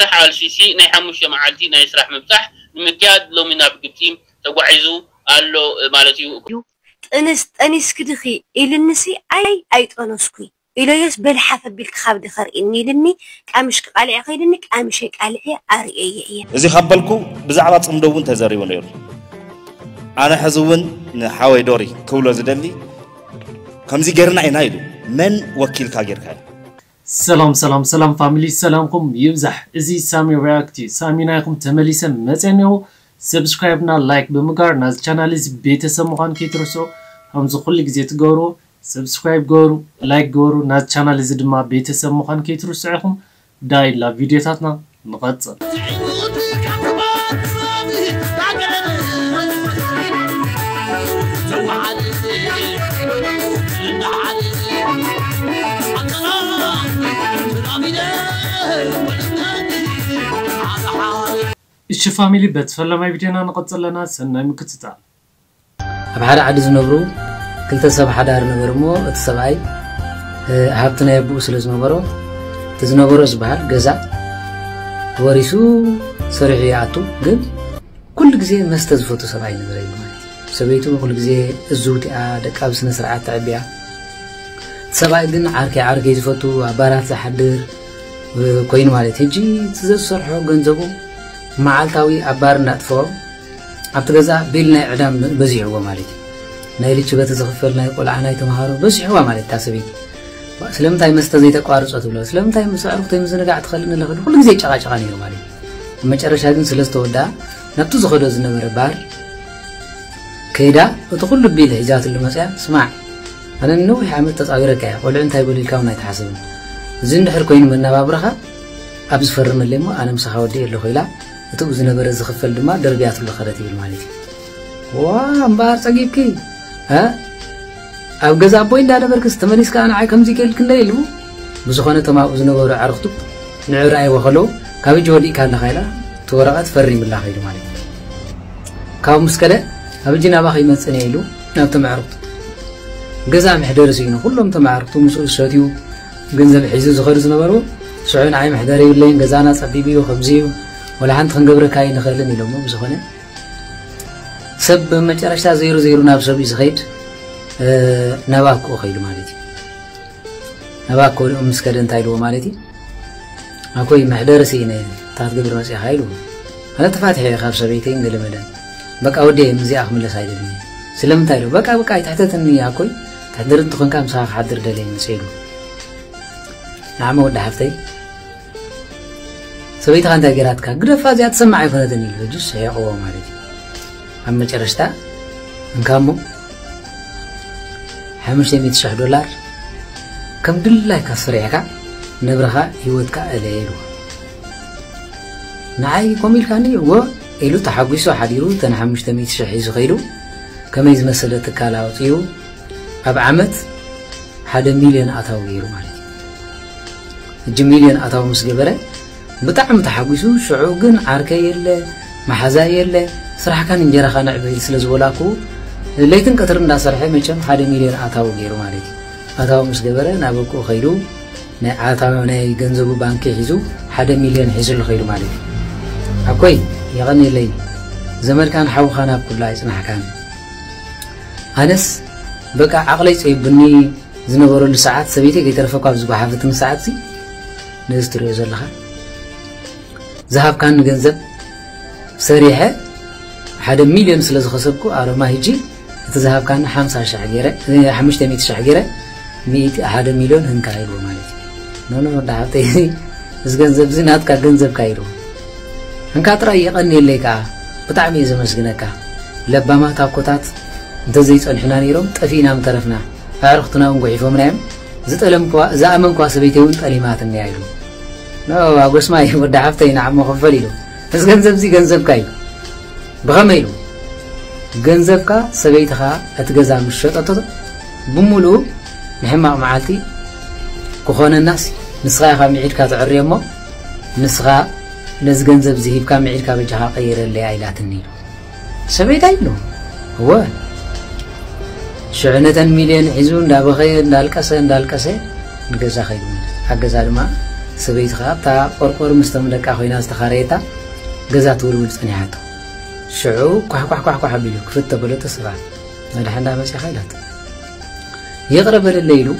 ምብጻሕ ኣልሲሲ ናይ ሓሙሽተ መዓልቲ ናይ ስራሕ ምብጻሕ ንምክያድ ሎሚ ናብ ግብጺ ተጓዒዙ ኣሎ ማለት እዩ። ጥንስ ጠኒስኪ ድኺ ኢልንሲ ኣይ ኣይጠነስኩይ ኢለዮስ በል ሓፍ ኣቢልኪ ካብዲ ከርእየኒ ኢልኒ። ቃምሽ ክቃልዐ ከይድኒ ቃምሸይ ቃልዐ ኣርእየዮ እየ። እዚ ካብ በልኩ ብዛዕባ ጽምዶ እውን ተዘሪቡ ነይሩ። ኣነ ሕዚ እውን ንሓወይ ዶሪ ክብሎ ዝደሊ ከምዚ ጌርና ኢና ኢሉ መን ወኪልካ ጌርካዮ? ሰላም ሰላም ሰላም ፋሚሊ ሰላምኩም ይብዛሕ። እዚ ሳሚ ሪያክት እዩ። ሳሚ ናይኩም ተመሊሰ መፅአ እኒኦ። ሰብስክራይብ እና ላይክ ብምግባር ናዚ ቻናል እዚ ቤተሰብ ምኳን ከይትርስዑ። ከምዚ ኩሉ ግዜ ትገብርዎ ሰብስክራይብ ገበሩ፣ ላይክ ገበሩ። ናዚ ቻናል እዚ ድማ ቤተሰብ ምኳን ከይትርስዑ ኢኹም። ዳይ ላ ቪዲዮታትና ንቐጽል። እሺ ፋሚሊ በቲ ፈለማይ ቪዲዮና ንቐጽል ኣለና። ሰናይ ምክትታል። ኣብ ሓደ ዓዲ ዝነብሩ ክልተ ሰብ ሓዳር ነበሩ እሞ እቲ ሰብኣይ ሃብቲ ናይ ኣቦኡ ስለ ዝነበሮ እቲ ዝነበሮ ዝበሃል ገዛ ወሪሱ ሰሪሑ ይኣቱ። ግን ኩሉ ግዜ መስተ ዝፈቱ ሰብኣይ ነበረ እዩ ማለት እዩ። ሰበይቱ ኩሉ ግዜ እዝውቲ እያ፣ ደቃ ብስነ ስርዓት ተዕብያ። እቲ ሰብኣይ ግን ዓርከይ ዓርከይ ዝፈቱ ኣብ ባራት ዝሓድር ኮይኑ ማለት እዩ። ሕጂ እቲ ዘዝሰርሖ ገንዘቡ መዓልታዊ ኣብ ባር እናጥፍኦ ኣብቲ ገዛ ቢል ናይ ዕዳ በዚሕዎ ማለት እዩ። ናይ ልቺ በቲ ዝኽፈል ናይ ቆልዓ ናይ ተምሃሮ በዚሕዋ ማለት እታ ሰበይቲ። ስለምንታይ መስተ ዘይተቋርጾ ትብሎ? ስለምንታይ ምስ ኣዕሩኽተይ ምዝንጋዕ ትኸልእኒ ኣለኺ? ኩሉ ግዜ ይጨቓጨቓ ነይሩ ማለት እዩ። ኣብ መጨረሻ ግን ስለ ዝተወድኣ ናብቲ ዝኸዶ ዝነበረ ባር ከይዳ እቲ ኩሉ ቢል ሒዛትሉ መፅያ። ስማዕ ኣነ ንነዊሕ ዓመት ተፃዊረካ እየ፣ ቆልዑ እንታይ በሉ ኢልካ እውን ኣይትሓስብን። እዚ እንድሕር ኮይኑ መነባብሮኻ ኣብ ዝፈርመለይ እሞ ኣነ ምሳኻ ወዲኤ ኣለኹ ኢላ እቲኡ ዝነበረ ዝኽፈል ድማ ደርብያትሉ ኸደት ይብል ማለት እዩ። ዋ እምበኣር ፀጊብኪ እ ኣብ ገዛ ኣቦይ እንዳነበርክስ ተመሊስካ ንዓይ ከምዚ ገይርልኪ እንደ ኢሉ ብዝኾነ እቶም ኣብኡ ዝነበሩ ኣዕርኽቱ ንዑ ረኣይዎ ከለዉ ካብ እጂ ወዲእካ ኣለኻ ኢላ እቲ ወረቐት ፈሪምላ ከይዱ ማለት እዩ። ካብኡ ምስ ከደ ኣብ እጂ ናባኺ ይመፅን እየ ኢሉ ናብቶም ኣዕርኽቱ ገዛ መሕደሪ ስኢኑ ኩሎም እቶም ኣዕርኽቱ ምስኡ ዝሰትዩ ገንዘብ ሒዙ ዝኸዱ ዝነበሩ ሽዑ ንዓይ መሕደሪ የብለይን ገዛና ፀቢብ እዩ ከምዚ እዩ ወላ ሓንቲ ክንገብረካ ኣይንኽእልን ኢሎሞ ብዝኾነ ሰብ ብመጨረሽታ ዘይሩ ዘይሩ ናብ ሰብ እዩ ዝኸይድ ናብ ኣክኡ ከይዱ ማለት እዩ። ናብ ኣኮ ምስ ከደ እንታይ ኢልዎ ማለት እዩ ኣኮይ መሕደሪ ስኢነ እታ ክትገብር መፂእኻ ኢሉ ኣነ ተፋትሐ እየ ካብ ሰበይተይን ገለመለን በቃ ወደ ምዚኣ ክምለስ ኣይደልን እየ ስለምንታይ ኢሉ በቃ በቃ ኣይትሕተትኒ ኣኮይ ትሕድር እንትኾንካ ምሳኻ ክሓድር ደልየ መፀ ኢሉ ንዓመ ወዲ ሓፍተይ ሰበይትኻ እንታይ ገይራትካ ግደፋ እዚኣ ትሰማዕ ኣይኮነትን ኢሉ ሕጂ ስሒቕዎ ማለት እዩ ኣብ መጨረሽታ እንካ እሞ ሓሙሽተ ሚእቲ ሽሕ ዶላር ከም ድላይካ ሰሪሕካ ነብርኻ ህይወትካ እለ ኢልዎ ንዓይ ከምኡ ኢልካኒ እዎ ኢሉ ተሓጒሱ ሓዲሩ እተን ሓሙሽተ ሚእቲ ሽሕ ሒዙ ከይዱ ከመይ ዝመሰለ ትካል ኣውፅኡ ኣብ ዓመት ሓደ ሚልዮን ኣታዊ ገይሩ ማለት እዩ ሕጂ ሚልዮን ኣታዊ ምስ ገበረ ብጣዕሚ ተሓጒሱ ሽዑ ግን ዓርከይ የለ መሓዛይ የለ ስራሕካን እንጀራኻን ኣዕብይል ስለ ዝበላኩ ለይትን ቀትሪ እንዳሰርሐ መቸም ሓደ ሚልዮን ኣታዊ ገይሩ ማለት እዩ ኣታዊ ምስ ገበረ ናብ ኣቦኡ ከይዱ ናይ ኣታዊ ናይ ገንዘቡ ባንኪ ሒዙ ሓደ ሚልዮን ሒዙሉ ከይዱ ማለት እዩ ኣኮይ የቐንየለይ ዘመድካን ሓውኻን ኣብ ኩላ ኣይፅናሕካን ኣነስ በቃ ዓቕለይ ፀይቡኒ ዝነበረሉ ሰዓት ሰበይተይ ከይተረፈ እኳ ኣብ ዝጓሓፈትኒ ሰዓት እዚ ነዚ ትሪኦ ዘለኻ ዝሃብካኒ ገንዘብ ሰሪሐ ሓደ ሚልዮን ስለ ዝኸሰብኩ ኣሮማ ሂጂ እቲ ዝሃብካኒ ሓምሳ ሻሕ ገይረ ሓሙሽተ ሚእቲ ሻሕ ገይረ ሚእቲ ሓደ ሚልዮን ህንካ ኢልዎ ማለት እዩ ኖኖ ወዲ ሓብተይ እዚ ገንዘብ እዚ ናትካ ገንዘብካ ኢልዎ እንካ ጥራይ የቐንየለይ ከዓ ብጣዕሚ እየ ዘመስግነካ ለባማት ኣኮታት እንተዘይፀንሑና ነይሮም ጠፊእና ምተረፍና ኣዕርኽትና እውን ጉሒፎምና እዮም ዝጠለምክዋ ዝኣመንክዋ ሰበይተይ እውን ጠሊማትኒ እያ ኢሉ ኖ ኣጎስማይ ወዲ ሓፍተይ ንዓሞ ክፈል ኢሉ እዚ ገንዘብ እዚ ገንዘብካ እዩ ብኸመይ ኢሉ ገንዘብካ ሰበይትኻ እቲ ገዛ ምስ ሸጠቶ ብምሉኡ ንሕማቕ መዓልቲ ክኾነናስ ንስኻ ኢኻ ምዒድካ ተዕርዮ እሞ ንስኻ ነዚ ገንዘብ እዚ ሂብካ ምዒድካ በጃኻ ቀይረለይ ኣይላትኒ ኢሉ ሰበይታይ ኢሉ እወ ሽዑ ነተን ሚልዮን ሒዙ እንዳበኸየ እንዳልቀሰ እንዳልቀሰ ንገዛ ከይዱ ማለት ኣብ ገዛ ድማ እቲ ሰበይቲ ከኣ ኣብታ ቆርቆር ምስቶም ደቃ ኮይና ዝተኻረየታ ገዛ ትውልውል ጸኒሓቶ። ሽዑ ኳሕ ኳሕ ኳሕ ኳሕ ኣቢሉ ክፍት ተበለቶ። ስብኣት መድሓንዳ መጺኻ ኢላቶ። ይቕረ በልለይ ኢሉ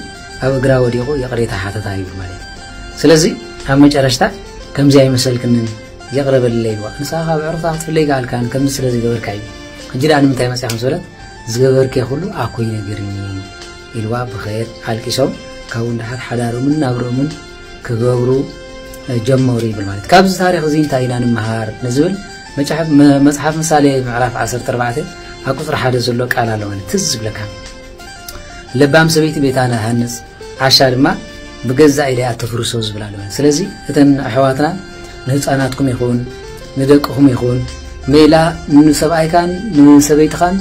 ኣብ እግራ ወዲቑ ይቕሬታ ሓተታ ይብል ማለት እዩ። ስለዚ ኣብ መጨረሽታ ከምዚ ኣይመሰልክንን ይቕረ በልለይ ኢልዋ። ንስኻ ካብ ኣዕሩኽታ ክትፍለይ ከኣልካን ከምዚ ስለ ዝገበርካ እዩ። ሕጂ ደኣ ንምንታይ መጺኻ ምስ በለት ዝገበርክዮ ኩሉ ኣኮይ ነጊርኒ ኢልዋ ብኸየት ኣልቂሶም ካብኡ ንደሓር ሓዳሮምን ናብርኦምን ክገብሩ ጀመሩ ይብል ማለት እዩ። ካብዚ ታሪኽ እዚ እንታይ ኢና ንምሃር ንዝብል መጽሓፍ ምሳሌ ምዕራፍ ዓሰርተ ኣርባዕተ ኣብ ቁጽሪ ሓደ ዘሎ ቃል ኣሎ ማለት ትዝ ዝብለካ። ለባም ሰበይቲ ቤታ ንሃንጽ ዓሻ ድማ ብገዛእ ኢደያ ትፍርሶ ዝብል ኣሎ ማለት። ስለዚ እተን ኣሕዋትና ንህፃናትኩም ይኹን ንደቅኹም ይኹን ሜላ ንሰብኣይካን ንሰበይትኻን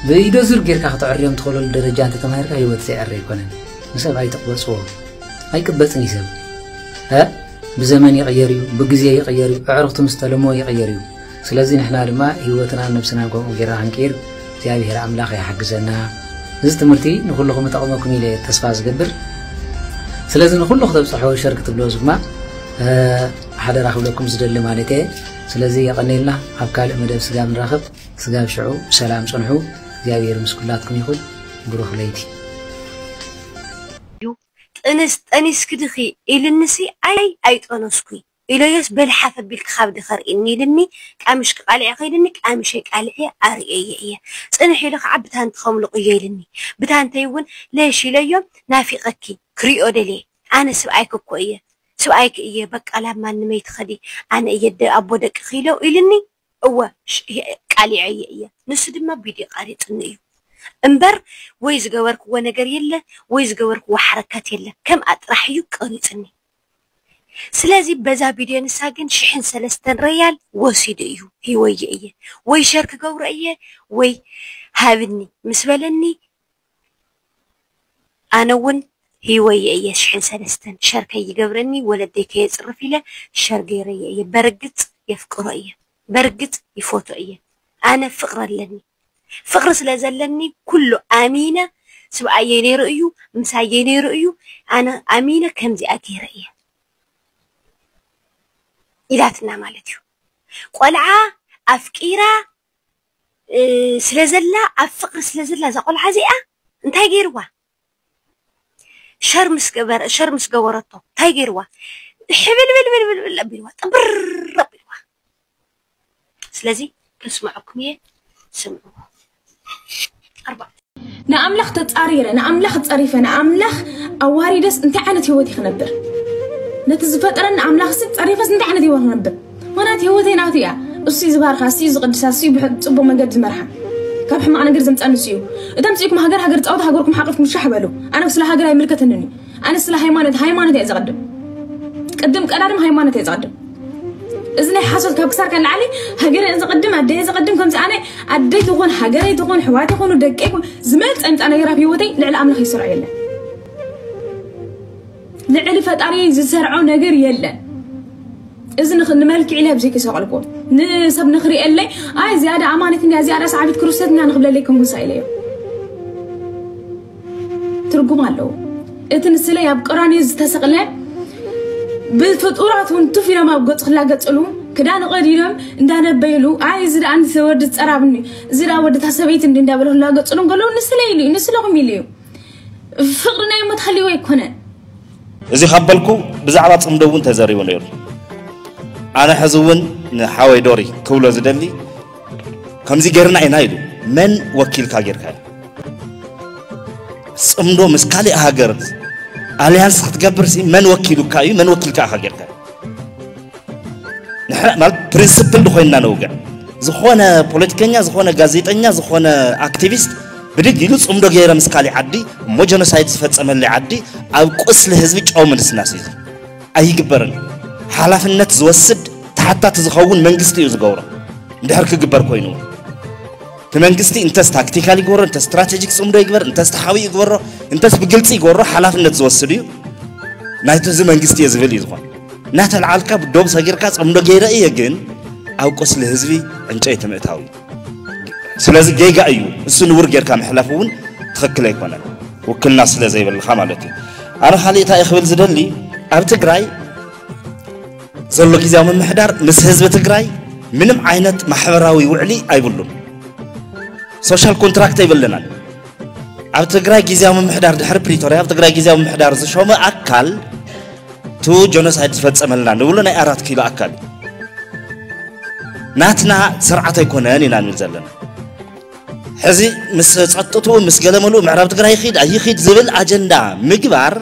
ብኢዶ ዙር ጌርካ ክተዕርዮም ትኽእለሉ ደረጃ እንተተማሂርካ ህይወት ዘይዕረ ኣይኮነን። ንሰብኣይ ትቕበፅዎ ኣይቅበፅን እዩ ሰብ እ ብዘመን ይቕየር እዩ፣ ብግዜ ይቕየር እዩ፣ ኣዕሩኽቲ ምስ ተለምዎ ይቕየር እዩ። ስለዚ ንሕና ድማ ህይወትናን ነብስናን ከምኡ ጌርና ክንቅይር እግዚኣብሔር ኣምላኽ ይሓግዘና። እዚ ትምህርቲ ንኹልኹም ይጠቕመኩም ኢለ ተስፋ ዝገብር። ስለዚ ንኹሉ ክተብፅሖ ሸር ክትብሎ ዝግማ ሓደራ ክብለኩም ዝደሊ ማለት እየ። ስለዚ የቐኔልና ኣብ ካልእ መደብ ስጋብ ንራኸብ ስጋብ ሽዑ ብሰላም ፅንሑ። እግዚኣብሔር ምስ ኩላትኩም ይኹን። ብሩኽ ለይቲ። ጥንስ ጠኒስኪ ድኺ ኢልንሲ ኣይ ኣይጠነስኩይ ኢለዮስ በል ሓፍ ኣቢልኪ ካብዲ ከርእኒ ኢልኒ። ቃምሽኪ ቃልዒ ከይልኒ ቃምሸይ ቃልዒ ኣርእየዮ እየ። ፅንሕ ኢሉ ከዓ ብታንቲ ከምልቕዮ ኢልኒ። ብታንተይ እውን ለሽ ኢለዮ ናፊቐኪ ክሪኦ ደልየ ኣነ ስብኣይኪ እኮ እየ ስብኣይኪ እየ በቃ ላብ ማንም ኣይትኸዲ ኣነ እየ ኣቦ ደቅኺ ኢለው ኢልኒ። እወ ቃሊዐየ እየ። ንሱ ድማ ቢድዮ ቃሪጽኒ እዩ እምበር ወይ ዝገበርክዎ ነገር የለ ወይ ዝገበርክዎ ሓረካት የለ ከምኣ ጥራሕ እዩ ቀሪጽኒ። ስለዚ በዛ ቢድዮ ንሳ ግን ሽሕን ሰለስተን ረያል ወሲዱ እዩ ሂወየ እየ ወይ ሸር ክገብሮ እየ ወይ ሃብኒ ምስ በለኒ ኣነ እውን ሂወየ እየ ሽሕን ሰለስተን ሸር ከይገብረኒ ወለደይ ከየፅርፍ ኢለ ሸር ገይረየ እየ። በርግፅ የፍቅሮ እየ በርግፅ ይፎቶ እየ። ኣነ ፍቅሪ ኣለኒ ፍቅሪ ስለ ዘለኒ ኩሉ ኣሚነ ስብኣየይ ነይሩ እዩ ምሳየይ ነይሩ እዩ ኣነ ኣሚነ ከምዚኣ ገይረ እየ ኢላትና ማለት እዩ። ቆልዓ ኣፍቂራ ስለዘላ ኣብ ፍቅሪ ስለዘላ እዛ ቆልዓ እዚኣ እንታይ ገይርዋ ሸር ምስ ገበረ ሸር ምስ ገበረቶ እንታይ ገይርዋ ሕብልብልብልብል ኣቢልዋ ጥብር ኣቢልዋ ስለዚ ከስምዐኩም እየ ስምዕዎ ኣርባዕተ ንኣምላኽ ተጻሪረ ንኣምላኽ ጸሪፈ ንኣምላኽ ኣዋሪደስ እንታይ ዓይነት ህይወት እዩ ክነብር ነቲ ዝፈጠረኒ ኣምላኽሲ ጸሪፈስ እንታይ ዓይነት ህይወት ክነብር ምኽንያት ህይወተይ ናቱ እያ እሱ እዩ ዝባርኻ እሱ እዩ ዝቕድሳ እሱ እዩ ብጽቡቕ መንገዲ ዝመርሓ ካብ ሕማቕ ነገር ዘምጻኒ እሱ እዩ እቶም ጽኢኩም ሃገር ሃገር ጻወት ሃገርኩም ሓቂፍኩም ሻሕ በሉ ኣነ ስለ ሃገር ኣይምልከተንን እዩ ኣነ ስለ ሃይማኖት ሃይማኖት እየ ዘቕድም ቅድም ቀዳድም ሃይማኖት እየ ዘቕድም እዚ ናይ ሓሶት ካብ ክሳርካ ንላዕሊ ሃገረ ዘቐድም ኣደየ ዘቐድም ከምዚ ኣነ ኣደይ ትኾን ሃገረይ ትኾን ሕዋት ይኾኑ ደቂ ይኹን ዝመፀ ምፃ ነገር ኣብ ህይወተይ ልዕሊ ኣምላኽ ይሰርዖ የለን ልዕሊ ፈጣሪ ዝሰርዖ ነገር የለን እዚ ንመልክዕ ኢለ ኣብዚ ክሰቐልኩ ንሰብ ንኽሪኤለይ ኣይ ዝያዳ ኣማኒት እንድያ ዝያዳ ሰዓቢት ክርስቶስ እንድያ ንኽብለለይ ክንጉሳ ኢለዮ ትርጉም ኣለዎ እቲ ንስለይ ኣብ ቀራንዮ ዝተሰቕለ ብፍጡራት እውን ቱፍ ኢሎም ኣብ ገፁ ክላገፅሉ ክዳን ቀዲዶም እንዳነበይሉ ኣይ እዚ ደኣ ንስ ወዲ ፀራብኒ እዚ ደኣ ወዲ ታሰበይቲ እንዲ እንዳበሉ ክላገፅሉ እንከለዉ ንስለይ ኢሉ እዩ ንስለኹም ኢሉ እዩ ፍቕሪ ናይ እሞ ተሃልይዎ ኣይኮነን እዚ ካብ በልኩ ብዛዕባ ፅምዶ እውን ተዘሪቡ ነይሩ ኣነ ሕዚ እውን ንሓወይ ዶሪ ክብሎ ዝደሊ ከምዚ ጌርና ኢና ኢሉ መን ወኪልካ ጌርካ ፅምዶ ምስ ካሊእ ሃገር ኣልያንስ ክትገብር ሲ መን ወኪሉካ እዩ መን ወኪልካ ኢኻ ጌርካ ንሕና ማለት ፕሪንስፕል ኮይንና ነውግዕ ዝኾነ ፖለቲከኛ ዝኾነ ጋዜጠኛ ዝኾነ ኣክቲቪስት ብድግ ኢሉ ፅምዶ ገይረ ምስ ካሊእ ዓዲ እሞ ጀኖሳይድ ዝፈፀመለይ ዓዲ ኣብ ቁስሊ ህዝቢ ጨው ምንስናስ እዩ ኣይግበርን ሓላፍነት ዝወስድ ተሓታቲ ዝኸውን መንግስቲ እዩ ዝገብሮ እንድሕር ክግበር ኮይኑ እቲ መንግስቲ እንተስ ታክቲካል ይግበሮ እንተስ ስትራቴጂክ ፅምዶ ይግበር እንተስ ተሓዊ ይግበሮ እንተስ ብግልፂ ይግበሮ ሓላፍነት ዝወስድ እዩ ናይቲ እዚ መንግስቲ እየ ዝብል እዩ ዝኾን እናተልዓልካ ብዶብ ሰጊርካ ፅምዶ ገይረ እየ ግን ኣብ ቁስሊ ህዝቢ ዕንጨይቲ ምእታው እዩ ስለዚ ጌጋ እዩ እሱ ንውር ጌርካ ምሕላፍ እውን ትኽክል ኣይኮነን ውክልና ስለ ዘይብልካ ማለት እዩ ኣነ ካልእ እንታይ ክብል ዝደሊ ኣብ ትግራይ ዘሎ ግዜያዊ ምምሕዳር ምስ ህዝቢ ትግራይ ምንም ዓይነት ማሕበራዊ ውዕሊ ኣይብሉን። ሶሻል ኮንትራክት ኣይብልናን። ኣብ ትግራይ ግዜያዊ ምምሕዳር ድሕሪ ፕሪቶርያ ኣብ ትግራይ ግዜያዊ ምምሕዳር ዝሾመ ኣካል ቱ ጀኖሳይድ ዝፈጸመልና ንብሎ ናይ ኣራት ኪሎ ኣካል እዩ። ናትና ስርዓት ኣይኮነን ኢና ንብል ዘለና። ሕዚ ምስ ጸጥትኡ ምስ ገለመሉ ምዕራብ ትግራይ ይኺድ ኣይኺድ ዝብል ኣጀንዳ ምግባር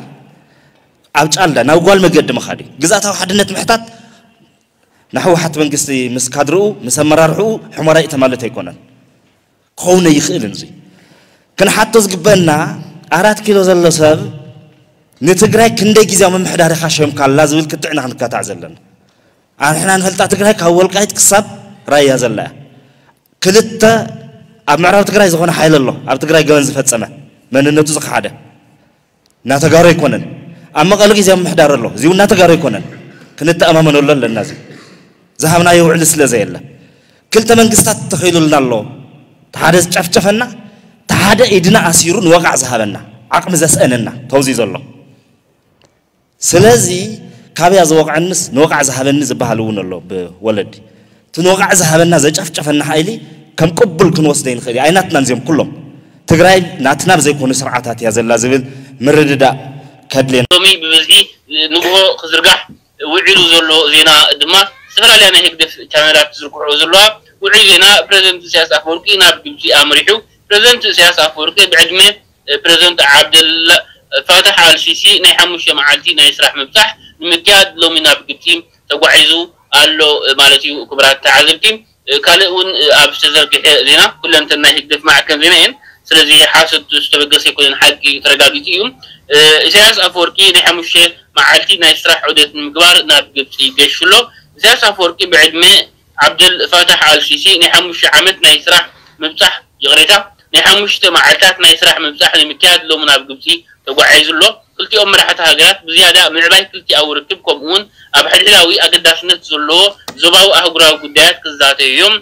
ኣብ ጫልዳ ናብ ጓል መገዲ ምኻድ እዩ። ግዝኣታዊ ሓድነት ምሕታት ንህወሓት መንግስቲ ምስ ካድርኡ ምስ ኣመራርሕኡ ሕሞራ እዩ ተማለት ኣይኮነን። ክኸውን ኣይኽእልን። እዚ ክንሓቶ ዝግበአና ኣራት ኪሎ ዘሎ ሰብ ንትግራይ ክንደይ ግዜያዊ ምምሕዳር ኢኻ ሸምካላ ዝብል ክትዕ ኢና ክንካታዕ ዘለና። ኣንሕና ንፈልጣ ትግራይ ካብ ወልቃይት ክሳብ ራያ ዘላ እያ። ክልተ ኣብ ምዕራብ ትግራይ ዝኾነ ሓይሊ ኣሎ ኣብ ትግራይ ገበን ዝፈጸመ መንነቱ ዝኸሓደ እናተጋሩ ኣይኮነን። ኣብ መቐለ ግዜያዊ ምምሕዳር ኣሎ እዚው እናተጋሩ ኣይኮነን። ክንተኣማመነሉ ኣለና። እዚ ዝሃብናዮ ውዕሊ ስለ ዘየለ ክልተ መንግስታት ተኸይሉልና ኣሎ። ሓደ ዝጨፍጨፈና ሓደ ኢድና ኣሲሩ ንወቓዕ ዝሃበና ዓቕሚ ዘስአነና ተውዚ ዘሎ ስለዚ ካበያ ዝወቕዐንስ ንወቓዕ ዝሃበኒ ዝበሃል እውን ኣሎ ብወለዲ እቲ ንወቓዕ ዝሃበና ዘጨፍጨፈና ሓይሊ ከም ቅቡል ክንወስደ ይንኽእል እዩ ኣይናትናን እዚኦም ኩሎም ትግራይ ናትና ብዘይኮኑ ስርዓታት እያ ዘላ ዝብል ምርድዳእ ከድልየና ሎሚ ብብዝሒ ንግሆ ክዝርጋሕ ውዒሉ ዘሎ ዜና ድማ ዝተፈላለያ ናይ ህግደፍ ቻነላት ዝዝርግሕኦ ዘለዋ ውዒል ዜና ፕረዚደንት ኢሳያስ ኣፈወርቂ ናብ ግብፂ ኣምሪሑ። ፕረዚደንት ኢሳያስ ኣፈወርቂ ብዕድመ ፕረዚደንት ዓብደል ፋታሕ ኣል ሲሲ ናይ ሓሙሽተ መዓልቲ ናይ ስራሕ ምብፃሕ ንምክያድ ሎሚ ናብ ግብፂ ተጓዒዙ ኣሎ ማለት እዩ። ክቡራት ተዓዘብቲ ካልእ እውን ኣብ ዝተዘርግሐ ዜና ኩለን እተን ናይ ህግደፍ ማዕከን ዜና እየን። ስለዚ ሓሶት ዝተበገሰ ኣይኮነን ሓቂ ተረጋጊፁ እዩ። ኢሳያስ ኣፈወርቂ ናይ ሓሙሽተ መዓልቲ ናይ ስራሕ ዑደት ንምግባር ናብ ግብፂ ገሹ ኣሎ። ኢሳያስ ኣፈወርቂ ብዕድመ ዓብደል ፋታሕ ኣል ሲሲ ናይ ሓሙሽተ ዓመት ናይ ስራሕ ምብፃሕ ይቕሬታ ናይ ሓሙሽተ መዓልታት ናይ ስራሕ ምብፃሕ ንምክያድ ሎሚ ናብ ግብፂ ተጓዒዙ ኣሎ። ክልቲኦም መራሕቲ ሃገራት ብዝያዳ ምዕባይ ክልቲኣዊ ርክብ ከምኡ እውን ኣብ ሕድሕዳዊ ኣገዳስነት ዘለዎ ዞባዊ ኣህጉራዊ ጉዳያት ክዛተዩ እዮም።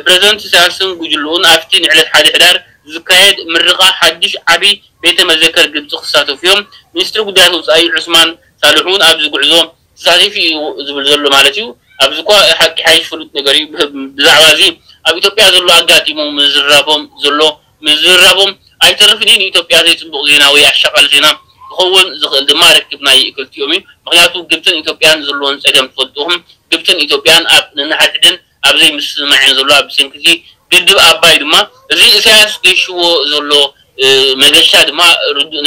ፕረዚደንት ኢሳያስን ጉጅልኡን ኣብቲ ንዕለት ሓደ ሕዳር ዝካየድ ምርቓ ሓድሽ ዓቢ ቤተ መዘከር ግብፂ ክሳተፉ እዮም። ሚኒስትሪ ጉዳያት ወፃኢ ዑስማን ሳልሕ እውን ኣብዚ ጉዕዞ ተሳቲፉ እዩ ዝብል ዘሎ ማለት እዩ። ኣብዚ እኳ ሓቂ ሓይሽ ፍሉጥ ነገር እዩ። ብዛዕባ እዚ ኣብ ኢትዮጵያ ዘሎ ኣጋጢሙ ምዝራቦም ዘሎ ምዝራቦም ኣይተርፍን እዩ። ንኢትዮጵያ ዘይፅቡቕ ዜና ወይ ኣሻቓል ዜና ክኸውን ዝኽእል ድማ ርክብ ናይ ክልቲኦም እዩ። ምክንያቱ ግብፅን ኢትዮጵያን ዘለዎን ፀገም ትፈልጥኹም። ግብፅን ኢትዮጵያን ኣብ ነንሓድሕደን ኣብ ዘይምስምማዕን ዘሎ ኣብ ብሰንኪ እዚ ግድብ ኣባይ ድማ እዚ ኢሳያስ ገይሽዎ ዘሎ መገሻ ድማ ርዱእ